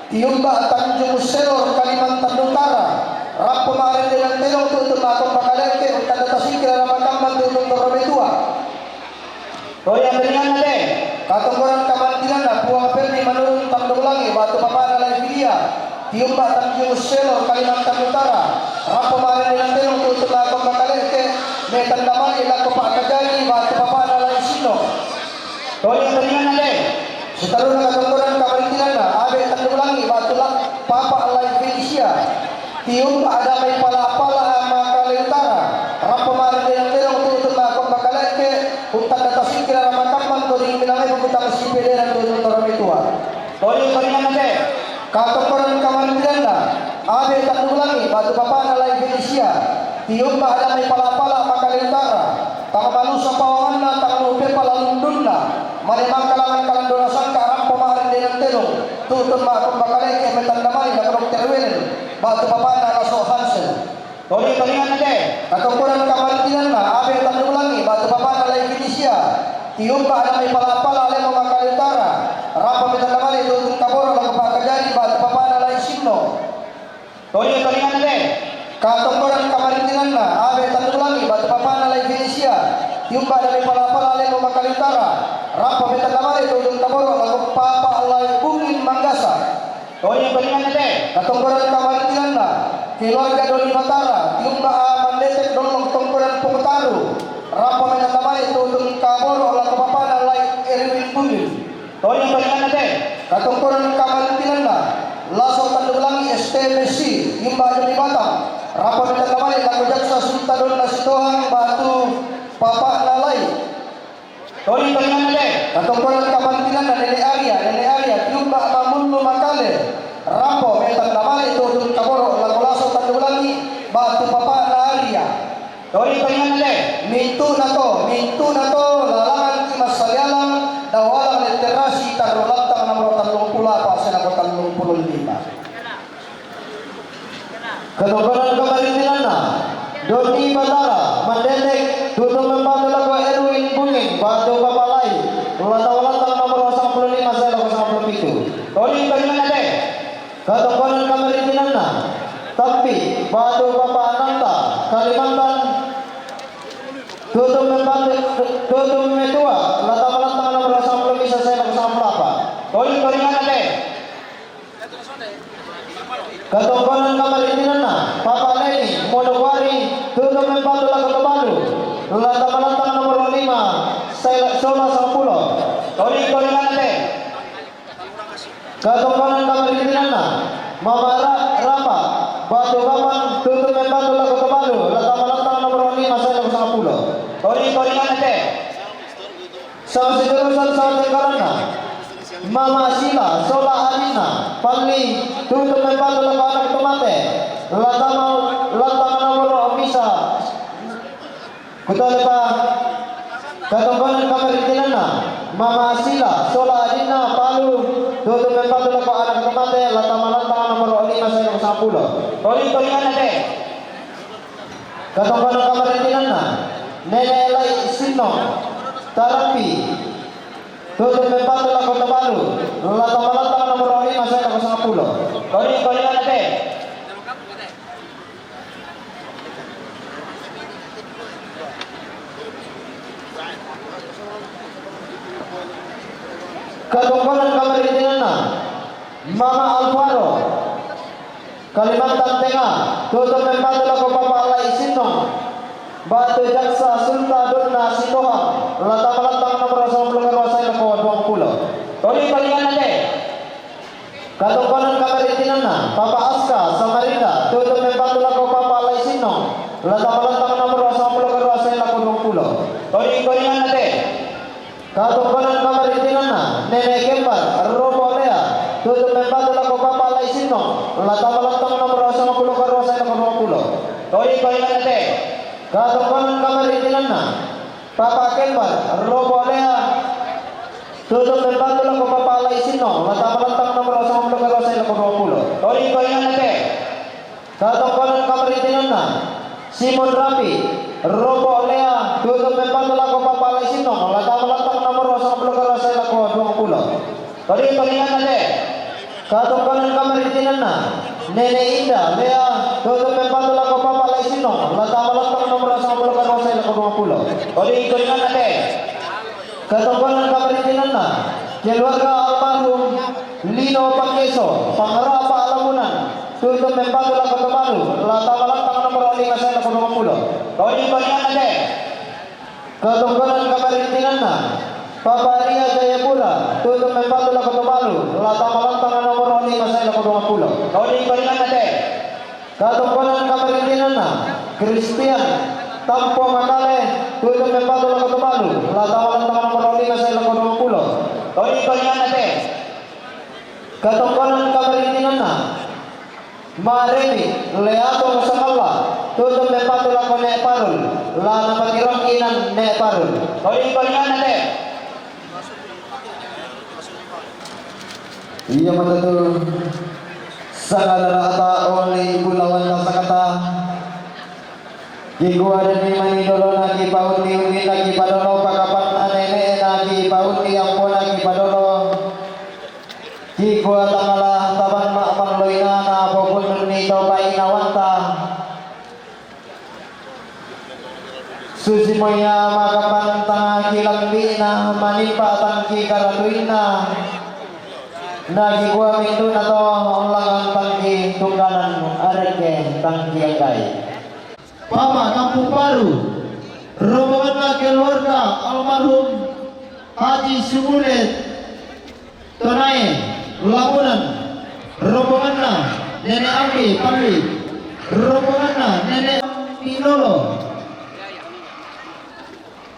tiumba Tanjung Selor, Kalimantan Utara, rappo marende dan tedong tutu matong pakaleke, untanda tasikira ramakamman tutu torometua. Toya peringanna te, katongkonan kamarintinanna, Puang Perdi Manurung Tanjung Langi, batu papana Laifilia, Tiumba' Tanjung Selor, Kalimantan Utara, rampo ma'arende' tellung tu'u-tu'u makombakale'ke', me' tandamali' lako pa'kajari ba'tu papa'na Lai' Sinno. Toli-tolinganna te, sitarunna katongkonan kamarittinanna, Abe' Tandulangi' ba'tu la-, papa' Lai' Felicia. Tiumba' Adamai Pala'-pala' Makale Utara, rampo ma'arende' tellung tu'u-tu'u makombakale'ke', untanda tasingkira' ramakammang to ri minangai bukutang sipedera tu'u-tu'u torame tua. Toli-tolinganna te, katongkonan kamarittinanna, Abe' Tandulangi' ba'tu papa'na Lai' Felicia. Tiumba' Adamai Pala'-pala' Makale Utara, tang malusa paonganna, tang lu'u pepa' lalundunna, mane mangkalangan kalandona sangka' rampo ma'arende' tellung tu'u-tu'u makombakale'ke' me' tandamali lako Dokter Welen ba'tu papa'na Laso Hansen. Toli-tolinganna te, katongkonan kamarittinanna, Abe' Tandulangi' ba'tu papa'na Lai' Felicia. Tiumba' Adamai Pala'-pala' Lemo Makale Utara, rampo me' tandamali tu'u-tu'u kaboro' lako pa'kajari ba'tu papa'na Lai' Sinno. Toli-tolinganna te, katongkonan kamarittinanna, Abe' Tandulangi' ba'tu papa'na Lai' Felicia. Tiumba' Adamai Pala'-pala' Lemo Makale Utara, rampo me' tandamali tu'u-tu'u kaboro' lako papa' Lai' Bungin Manggasa. Toli-tolinganna te, katongkonan kamarittinanna, keluarga Doni Batara, tiumba' Mandete' Dollong tongkonan Pongtaru, rampo me' tandamali tu'u-tu'u kaboro' lako papa'na Lai' Erwin Bungin. Toli-tolinganna te, katongkonan kamarittinanna, Laso Tandulangi' S T M C, tiumba' Doni Batara, rampo me' tandamali lako Jaksa Sultan Donna Sitohang ba'tu papa'na Lai'. Toli-tolinganna te, katongkonan kamarittinanna, Nene' Aria, Nene' Aria, tiumba' Mamullu Makale, rampo me' tandamali tu'u-tu'u kaboro' lako Laso Tandulangi' ba'tu papa'na Aria. Toli-tolinganna te, mintu'na to, mintu'na to, lalangan ki massalialang, dao alang letterasi, tarru lantang nomoro tallung pulo apa' sae lako tallung pulo lima. Katongkonan kamarittinanna, Doni Batara, Mandete', tu'u-tu'u mempatu lako Erwin Bungin, ba'tu papa' Lai', la tau lantang nomoro sangpulo lima sae lako sangpulo pitu. Toli-tolinganna te, katongkonan kamarittinanna, Tappi, ba'tu papa' Ananta, Kalimantan, tu'u-tu'u mempatu, tu'u-tu'u metua, la tau lantang nomoro sangpulo misa sae lako sangpulo apa'. Toli-tolinganna te, katongkonan kamarittinanna, papa' Leni, Manokwari, tu'u-tu'u mempatu lako Tobalu, la tau lantang nomoro lima sae la-, sola sangpulo. Toli-tolinganna te, katongkonan kamarittinanna, mama Ra-, Rapa, ba'tu papa', tu'u-tu'u mempatu lako Tobalu, la tau lantang nomoro lima sae lako sangpulo. Toli-tolinganna te, Sangsidurusan sangtengkaranna, mama Sila, sola adinna, Palli, tu'u-tu'u mempatu lako ana' tomate, la tau lantang nomoro misa. Kutalepa, katongkonan kamarittinanna, mama Sila, sola adinna, Palu, tu'u-tu'u mempatu lako ana' tomate, la tau lantang nomoro lima sae lako sangpulo. Toli-tolinganna te, katongkonan kamarittinanna, Nene' Lai' Sinno, Tarappi, tu'u-tu'u mempatu lako Tobalu, la tau lantang nomoro lima sae lako sangpulo. Toli-tolinganna te, katongkonan kamarittinanna, mama Alvaro, Kalimantan Tengnga, tu'u-tu'u mempatu lako papa' Lai' Sinno, ba'tu Jaksa Sultan Donna Sitohang, la tau lantang nomoro sangpulo karua sae lako duangpulo. Toli-tolinganna te, katongkonan kamarittinanna, papa' Aska, Samarinda, tu'u-tu'u mempatu lako papa' Lai' Sinno, la tau lantang nomoro sangpulo karua sae lako duangpulo. Toli-tolinganna te, katongkonan kamarittinanna, Nene' Kembar, Robo' Lea, tu'u-tu'u mempatu lako papa' Lai' Sinno, la tau lantang nomoro sangpulo karua sae lako duangpulo. Toli-tolinganna te, katongkonan kamarittinanna, papa' Kembar, Robo' Lea, tu'u-tu'u mempatu lako papa' Lai' Sinno, la tau lantang nomoro sangpulo karua sae lako duangpulo. Toli-tolinganna te, katongkonan kamarittinanna, Simon Rapi, Robo' Lea, tu'u-tu'u mempatu lako papa' Lai' Sinno, la tau lantang nomoro sangpulo karua sae lako duangpulo. Toli-tolinganna te, katongkonan kamarittinanna, Nene' Inda, Lea, tu'u-tu'u mempatu lako papa' Lai' Sinno, la tau lantang nomoro sangpulo karua sae lako duangpulo. Toli-tolinganna te, katongkonan kamarittinanna, keluarga almarhum Lino Pangeso, Pangrapa' Lamunan, Tutum mempatu lako Tuvalu, la tama lantang nomor lima sa lako duangpulo. Toni Koliana te. Katongkonan kamarintinanna, Papa Ria Jayapura, tutum mempatu lako Tuvalu, la tama lantang nomor lima sa lako duangpulo. Toni Koliana te. Katongkonan kamarintinanna, Christian Tampo Makale, tutum mempatu lako Tuvalu, la tama lantang nomor lima sa lako duangpulo. Toni Koliana te. Katongkonan kamarintinanna, Maremi, Leato Sakalla, tutum mempatu lako Nek Parul, la napatirongki nang Nek Parul. Toni Koliana te. Iya mata tu. Sakala rata oli bulawan na sakata. Kikua deni mani dolo na kipaundi-undi na kipadono pakapan anene na kipaundi ampo na kipadono. Kikua tangala taban ma manloinana popundun ni to painawanta. Susi moya makapan tangki lambina manimpa tangki karatuinna. Na kikua minduna to langan tangki tungganan areke tangki anggai. Papa Kampung Baru, rombonganna keluarga almarhum Haji Sumule Tonae Lamunan, rombonganna Nenek Ambi Palli, rombonganna Nenek Pinolo,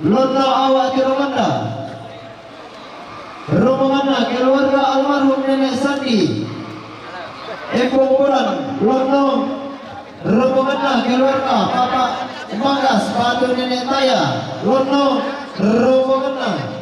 Lonno Awak Tiromanda, rombonganna keluarga almarhum Nenek Sandi, Empung Bulan, Lonno, rombonganna keluarga Papa Manggas, Batu Nenek Taya, Lonno, rombonganna.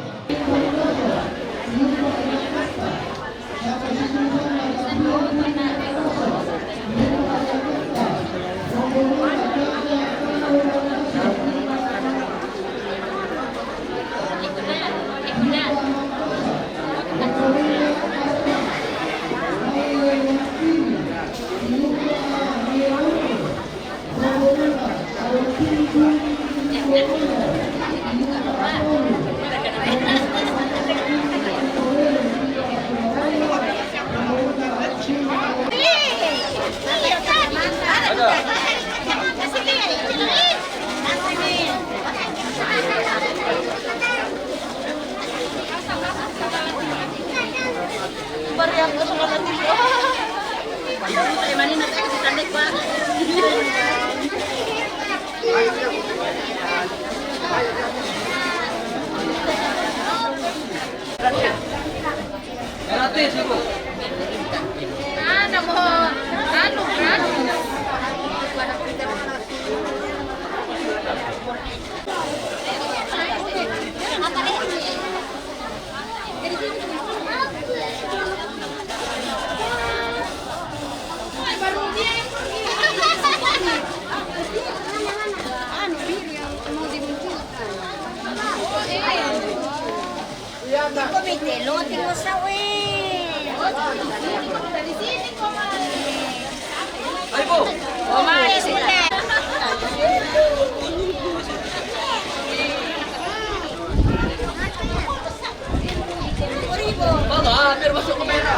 Gratis, Ibu. Anu, anu, gratis. Iko mite lo timo sawe. Ayo, Bu. Oma, sini. Bang, hampir masuk kamera.